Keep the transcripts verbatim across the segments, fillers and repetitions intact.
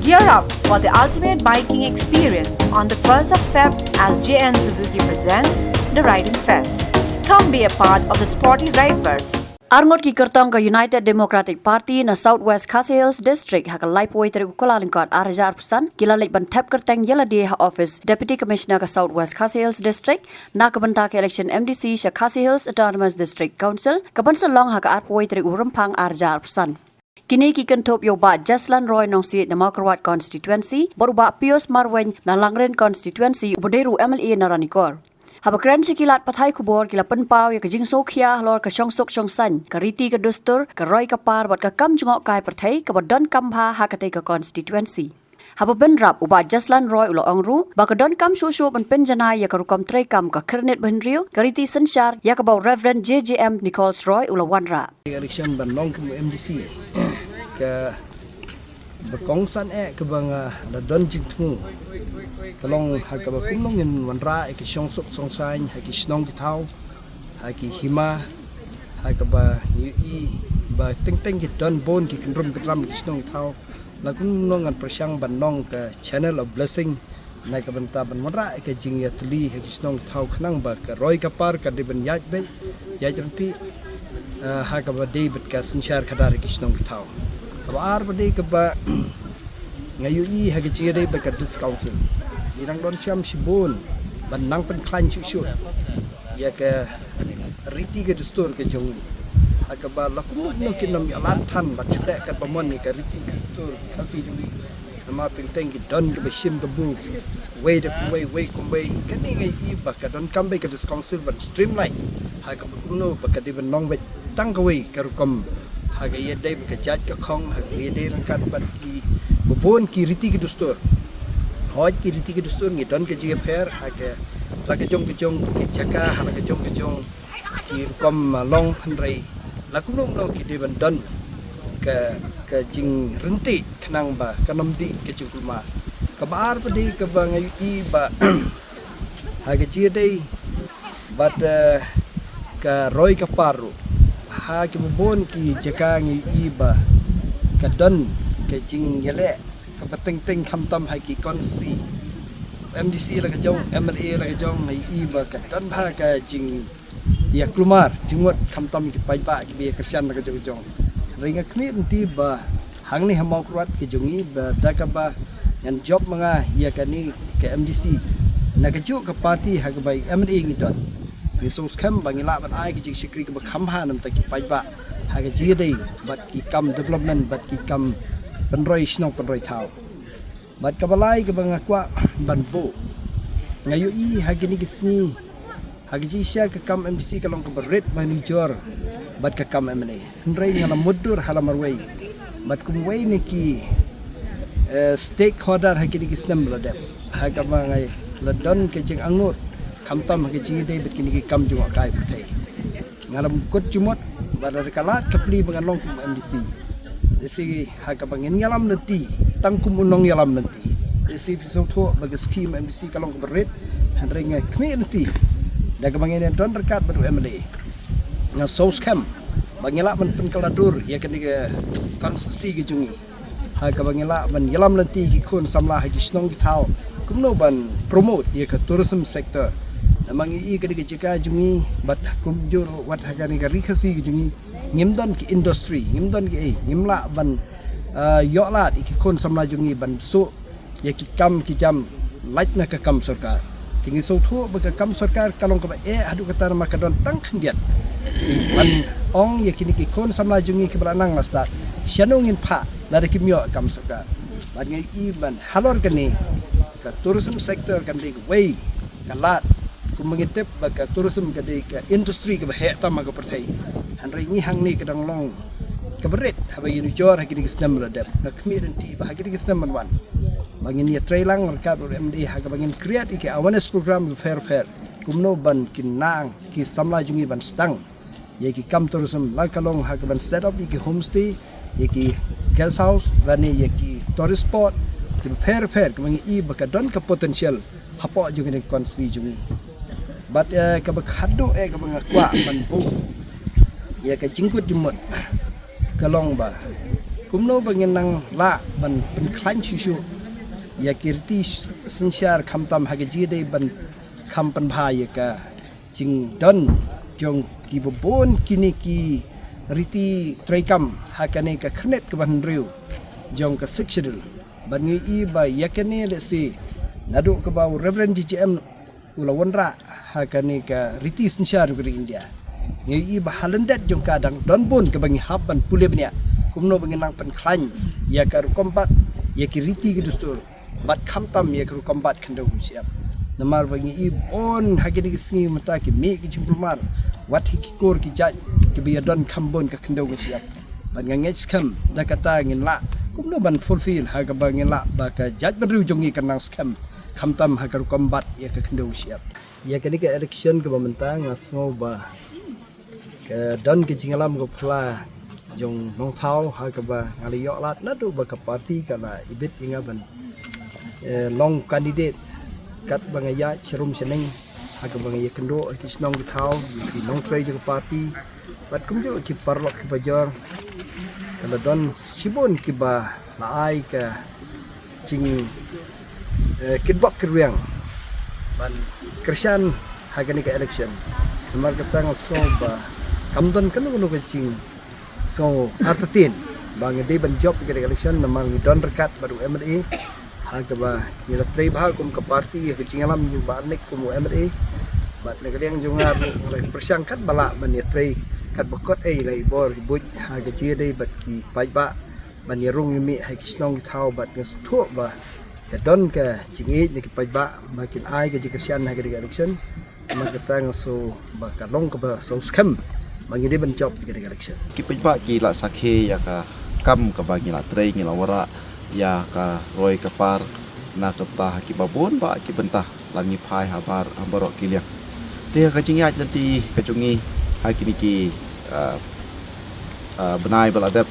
Gear up for the ultimate biking experience on the first of Feb as J N Suzuki presents the Riding Fest. Come be a part of the sporty riders. Arngut ki kyrtong ka United Democratic Party na South West Khasi Hills District ha ka laiphew tarik u Kyllalyngkot arhajar arphew san ki la leit ban thep kyrteng ïa lade ha office Deputy Commissioner ka South West Khasi Hills District na ka bynta ka election M D C sha Khasi Hills Autonomous District Council ka ban sa long ha ka arphew tarik u Rymphang arhajar arphew san. Kine ki kynthup ïa u Bah Jaslan Roy Nongsiej na Mawkyrwat Constituency bad u Bah Pius Marwein na Langrin Constituency uba dei ruh M L A na Ranikor. Haba kren sha ki lad pathai khubor ki la pynpaw ïa ka jingsngewkhia halor ka shongsuk shongsaiñ, ka riti ka dustur, ka roi ka par bad ka kam jngohkai pyrthei kaba donkam bha ha katei ka constituency. Haba bynrap u Bah Jaslan Roy u la ong ruh ba ka donkam shuh shuh ban pynjanai ïa ka rukom treikam ka Khyrnit Bahynriew, ka riti synshar ïa kaba u Reverend J J M Nichols Roy u la wanrah. Election ban long kum M D C ka ba kongsan eh kaba nga la don jingthmu ka long ha kaba kumno ngin wanrah ïa ki shongsuk shongsaiñ ha ki shnong ki thaw, ha ki hima, ha kaba ngi ïohi ba teng teng ki don bun ki kyndrum kyndram ki shnong ki thaw. La kumno ngan pyrshang ban long ka channel of blessing na ka bynta ban wanrah ïa ka jingïatylli ha ki shnong ki thaw khnang ba ka roi ka par ka dei ban ïaid beit, ïaid ryntih, eh, ha kaba dei bad ka synshar khadar ha ki shnong ki thaw. Kaba ar ba dei kaba nga ïohi ha ka jingïadei bad ka District Council, ngi dang don shem shibun ban nang pynkhlaiñ shuh shuh ïa ka riti ka dustur ka jong ngi. Ha kaba la kumno kumno kin ym ïoh lad than ban shu leh katba mon ïa ka riti ka dustur Khasi jong ngi. Namar teng teng ki don kaba shim ka buk, wei da kumwei, wei kumwei. Kane nga ïohi ba ka donkam beit ka District Council ban streamline ha kaba kumno ba ka dei ban long beit tang kawei ka rukom ha ka ïadei bad ka jait ka khong, ha ka ïadei ryngkat bad ki bun ki riti ki dustur. Hooid, ki riti ki dustur ngi don ka jingïapher ha ka la ka jong ka jong ki jaka, ha la ka jong ka jong ki rukom, ah, long, hynrei la kumno kumno ki dei ban don ka, ka jingryntih khnang ba kan ym dih ka jingkulmar. Kaba ar ba dei kaba nga ïohi ba ha ka jingïadei bad, eh, ka roi ka par ruh, ha kiba bun ki jaka nga ïohi ba ka don ka jingïaleh kaba teng teng khamtam ha ki constituency, M D C la ka jong, M L A la ka jong, nga ïohi ba ka don bha ka jing ïa kulmar jingmut khamtam ki paidbah kiba ïa kyrshan na ka jong ka jong. Hynrei nga khmih lynti ba hangne ha Mawkyrwat ka jong ngi ba da kaba ngan jop ma nga ïa kane ka M D C na kajuh ka party ha kaba M L A ngi don, ngi sngewskhem ba ngi lah ban ai ka jingshakri kaba kham bha na ka bynta ki paidbah ha ka jingïadei bad ki kam development bad ki kam pynroi shnong pynroi thaw. Bad kaba lai kaba nga kwah ban buh, nga ïohi ha kine ki sngi ha ka jingshisha ka kam M D C ka long kaba rit mynjur bad ka kam M L A. Hynrei nga la mutdur ha la marwei bad kumwei na ki, eh, stakeholder ha kine ki snem ba la dep, ha kaba nga la don ka jingangnud khamtam ha ka jingïadei bad kine ki kam jngohkai pyrthei. Nga la kut jingmut ba lada ka lad ka plie ba ngan long kum M D C, lehse ha kaba ngin ïalam lynti tang kum u nongïalam lynti. Lehse phi sngewthuh ba ka skhim M D C ka long kaba rit, hynrei nga khmih lynti da kaba ngin ïadon ryngkat bad u M L A, nga sngewskhem ba ngi lah ban pynkylla dur ïa kane ka constituency ka jong ngi ha kaba ngi lah ban ïalam lynti ki khun samla ha ki shnong ki thaw kumno ban promote ïa ka tourism sector. Namar ngi ïohi kane ka jaka jong ngi bad kumjuh wat ha kane ka ri Khasi ka jong ngi, ngim don ki industry, ngim don ki ei, ngim lah ban, ah, ïoh lad ïa ki khun samla jong ngi ban shu ïa ki kam ki jam lait na ka kam sorkar. Te ngi sngewthuh ba ka kam sorkar ka long kaba eh haduh katta namar ka don tang khyndiat ban ong ïa kine ki khun samla jong ngi kiba la nang la stad, shano ngin phah lada kim ïoh kam sorkar. Bad ngi ïohi ban halor kane ka tourism sector kan dei kawei ka lad, kumba ngi tip ba ka tourism ka dei ka industry kaba heh tam ha ka pyrthei. Hynrei ngi hangne ka dang long kaba rit haba ïanujor ha kine ki snem ba la dep. Nga khmih lynti ba ha kine ki snem ban wan ba ngin ïatreilang ryngkat bad u M D A ha kaba ngin create ïa ki awareness program bapher bapher kumno ban kin nang ki samla jong ngi ban sdang ïa ki kam tourism, la ka long ha kaban set up ïa ki homestay, ïa ki guest house lane ïa ki tourist spot kiba pher pher kiba ngi i ba ka don ka potential hapoh jong kane ka constituency jong ngi. Bad, eh, kaba khadduh, eh, kaba nga kwah ban buh ïa ka jingkut jingmut ka long ba Kumno ba ngin nang lah ban pynkhlaiñ shuh shuh ïa ki riti synshar khamtam ha ka jingïadei ban kham pynbha ïa ka jingdon jong kiba bun kine ki riti treikam ha kane ka khyrnit kaba hynriew jong ka Sixth Schedule. Bad ngi i ba ïa kane lehse naduh kaba u Reverend J J M u la wanrah ha kane ka riti synshar jong ka ri India. Ngi i ba ha lyndet jong ka dang don bun kaba ngi hap ban pule bniah kumno ba ngin nang pynkhlaiñ ïa ka rukom bat, ïa ki riti ki dustur, bad khamtam ïa ka rukom bat khyndew khynsiap. Namar ba ngi i bun ha kine ki sngi mynta ki mih ki jingkulmar wat hi ki kur ki jait kiba ïadon kham bun ka khyndew khynsiap. Bad nga ngeit skhem da kata ngin lah kumno ban fulfill ha kaba ngin lah ba ka jaitbynriew jong ngi kan nang skhem khamtam ha ka rukom bat ïa ka khyndew khynsiap. Ïa kane ka election kaba mynta nga sngew ba ka don ka jingïalam ka pla jong Nongthaw ha kaba nga la ïoh lad naduh ba ka party ka la ibit ïa nga ban, eh, long candidate katba nga ïaid sharum shaneng ha kaba nga ïakynduh ha ki shnong ki thaw, ki nongtrei jong ka party bad kumjuh ki paralok ki bajor. Ka la don shibun kiba la ai ka jing, eh, kitbok kitrwiang ban kyrshan ha kane ka election. Namar kata nga sngew ba kam don kano kano ka jingsngew artatien ba ngi dei ban jop ha kane ka election namar ngi don ryngkat bad u M L A ha kaba ngi la trei bha kum ka party ha ka jingïalam jong u Bah Nick kum u M L A. Bad na ka liang jong nga ruh nga la pyrshang katba lah ban ïatrei katba kot ei la i bor i buit ha ka jingïadei bad ki paidbah ban ïarung ïamih ha ki shnong ki thaw bad nga sngewthuh ba ka don ka jingïeit na ki paidbah ba kin ai ka jingkyrshan ha ka dei ka election. Namar kata nga sngew ba ka long kaba sngewskhem ba ngi dei ban jop ha ka dei ka election. Ki paidbah ki la sakhi ïa ka kam kaba ngi la trei, ngi la wanrah ïa ka roi ka par na ka bynta ha kiba bun bah ki bynta. Lada ngi phai habar ha baroh ki liang. Te ha ka jingïaid lynti ka jong ngi ha kine ki, ah, ah, bnai ba la dep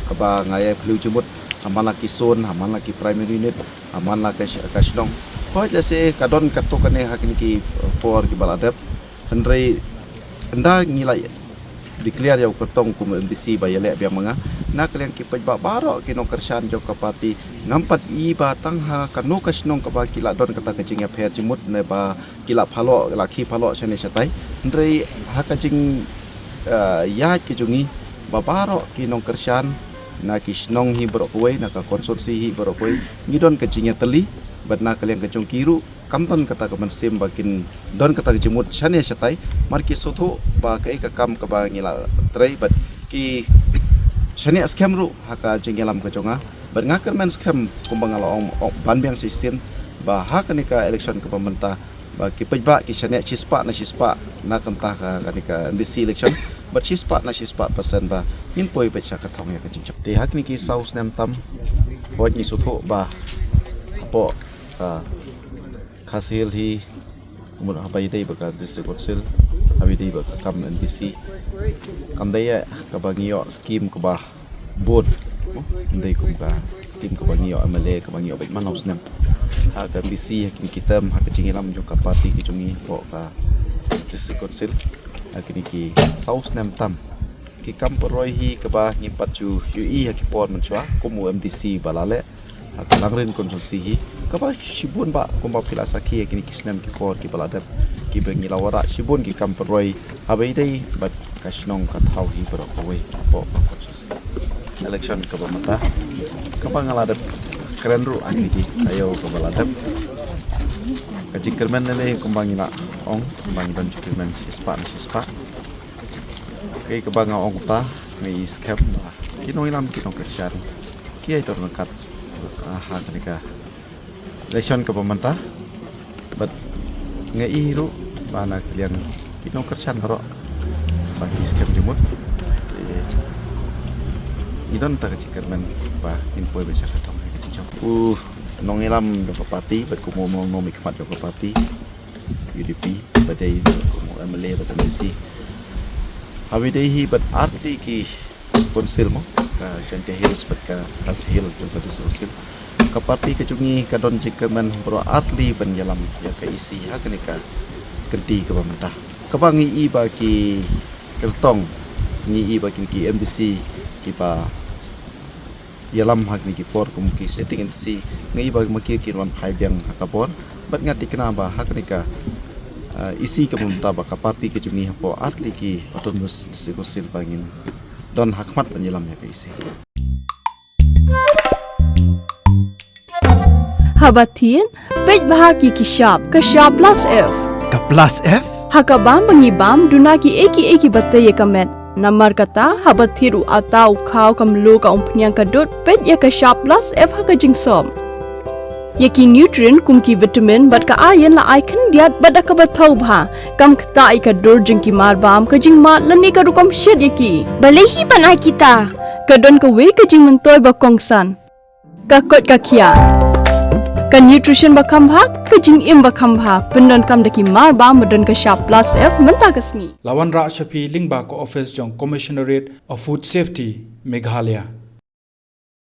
kaba nga ïai phylliew jingmut ha man la ki zone, ha man la ki primary unit, ha man la ka sh-, ka shnong. Hooid lehse ka don katto katne ha kine ki, eh, por kiba la dep. Hynrei ynda ngi la declare ïa u kyrtong kum u M D C ba ïaleh biang ma nga, na ka liang ki paidbah baroh ki nongkyrshan jong ka party, ngam pat i ba tang ha kano ka shnong kaba ki la don kata ka jingïapher jingmut ne ba ki la phalok, la ki phalok shane shatai. Hynrei ha ka jing, eh, ïaid ka jong ngi ba baroh ki nongkyrshan na ki shnong hi baroh kawei, na ka constituency hi baroh kawei, ngi don ka jingïatylli bad na ka liang ka jong ki ruh kam don kata ka mynsiem ba kin don kata ka jingmut shane shatai, mar ki sngewthuh ba kaei ka kam kaba ngi la trei bad ki shaniah skhem ruh ha ka jingïalam ka jong nga. Bad nga kyrmen skhem kumba nga la ong, ong ban biang shisien ba ha kane ka election kaba mynta ba ki paidbah ki shaniah shispah na shispah na ka bynta ka, kane ka M D C election bad shispah na shispah percent ba ngin poi beit sha ka thong ïa ka jingjop. Te ha kine ki saw snem tam, hooid ngi sngewthuh ba hapoh ka Khasi Hills hi, mut haba ïadei bad ka District Council, haba ïadei bad ka kam M D C, kam dei ïa kaba ngi ïoh skim kaba bun. Kam dei kum ka skim kaba ngi ïoh M L A, kaba ngi ïoh beit man la u snem. Ha ka M D C, ha kine ki term, ha ka jingïalam jong ka party ka jong ngi hapoh ka District Council, ha kine ki saw snem tam. Ki kam pynroi hi kaba ngim pat ju ïohi ha ki por mynshuwa kum u M D C ba la leh ha ka Langrin constituency hi, kaba shibun bah kumba phi la sakhi ha kine ki snem ki por kiba la dep, kiba ngi la wanrah shibun ki kam pynroi haba ïadei bad ka shnong ka thaw hi baroh kawei hapoh ka constituency. Election kaba mynta kaba nga la dep kren ruh ha kine ki taïew kaba la dep, ka jingkyrmen lei lei kumba ngi la ong, kumba ngi don jingkyrmen shispah na shispah. Kaei kaba nga ong, kumta nga i skhem ba ki nongïalam, ki nongkyrshan ki ïai don ryngkat, ah, ha kane ka election kaba mynta. Bad nga i ruh ba na ka liang ki nongkyrshan baroh ba ki skhem jingmut. Te ngi don ta ka jingkyrmen ba ngin poi beit sha ka thong ka jingjop. U nongïalam jong ka party bad kum u nongmihkhmat jong ka party U D P, ba dei kum u M L A bad M D C. Haba ïadei hi bad artylli ki council mo, ka Jaintia Hills bad ka Khasi Hills jong ka District Council, ka party ka jong ngi ka don jingkyrmen baroh artylli ban ïalam ïa ka E C ha kane ka kynti kaba mynta. Kaba ngi i ba ki kyrtong, ngi i ba kine ki M D C kiba Ïalam ha kine ki por kum ki sitting in si, nga i ba ma ki kin wan phai biang ha ka bor. Bad nga tikna ba ha kane ka, ah, isi ka mynta ba ka party ka jong ngi hapoh artylli ki autonomous district council ba ngin don ha khmat ban ïalam ïa ka isi. Haba thied, peit bha ki ki shap, ka shap plus F. Ka plus F? Ha ka bam ba ngi bam, duna ki ei ki ei ki ba tei ïa ka met. Namar kata, haba thied u atta u khaw ka mluh ka umphniang ka dud, peit ïa ka shap plus F ha ka jingsop. Ïa ki nutrient kum ki vitamin bad ka iron la ai khyndiat bad da kaba thaw bha. Kam ktah ïa ka dur jong ki mar bam ka jingmad lane ka rukom shet ïa ki. Balei hi ban ai kita? Ka don kawei ka jingmyntoi ba kongsan. Ka koit ka khiah. Ka nutrition ba kham bha, ka jingim ba kham bha. Pyndonkam da ki mar bam ba don ka shap plus F mynta ka sngi. La wanrah sha phi lyngba ka office jong Commissionerate of Food Safety, Meghalaya.